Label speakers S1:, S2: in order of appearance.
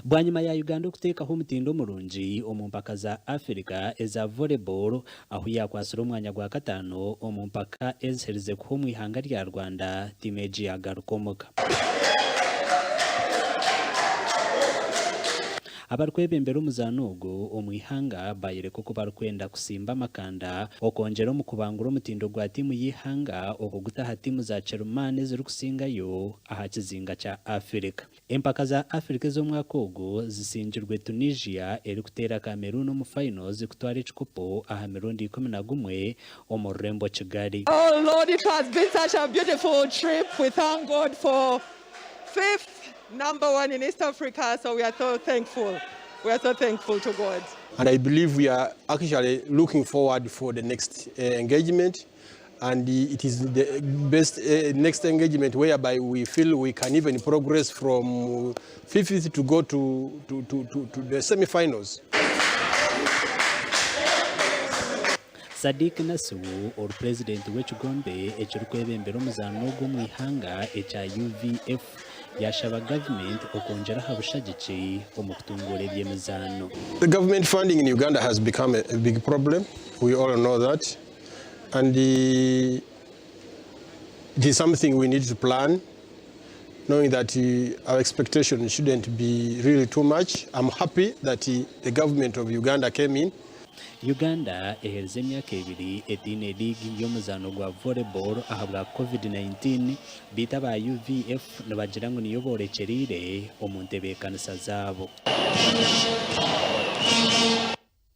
S1: Bwanyima ya Uganda okuteekaho omutindo murungi omu mpaka za Africa eza Volleyball ahu yaakwatsire omwanya gwa kataano omu mpaka eziherize kuha omu ihanga rya Rwanda, tiimu egi yaagaruka omuka. Abarikwebembera omuzaano ogu omu ihanga bayoreka oku barikwenda kusimba amakanda okwongyera omu kubangura omutindo gwa tiimu y'eihanga okuguta aha tiimu za Kirimaani ezirikusingayo aha kizinga kya Africa. Empaka za Africa ez'omwaka ogu zisingirwe Tunisia erikuteera Cameroon omu finals kutwara ekikopo aha mirundi 11 omu rurembo Kigali.
S2: Oh Lord it has been such a beautiful trip we thank God for fifth number one in East Africa so we are so thankful we are so thankful to God.
S3: And I believe we are actually looking forward for the next engagement and it is the best next engagement whereby we feel we can even progress from fifth to go to, to, to, to, to the semi-finals.
S1: Sadiq Nasiwu ori purezidenti w'ekigombe ekirikwebembera omuzaano ogu omu ihanga ekya UVF yaashaba gavumenti okwongyera aha bushagiki omu kutunguura eby'emizaano.
S3: The government funding in Uganda has become a, a big problem. We all know that. And it is something we need to plan, knowing that our expectation shouldn't be really too much. I'm happy that the government of Uganda came in.
S1: Uganda eherize emyaka ebiri etaine liigi y'omuzaano gwa Volleyball ahabwa Covid-19 beitu aba UVF nibagira ngu niyo borekyereire omu ntebeekanisa zaabo.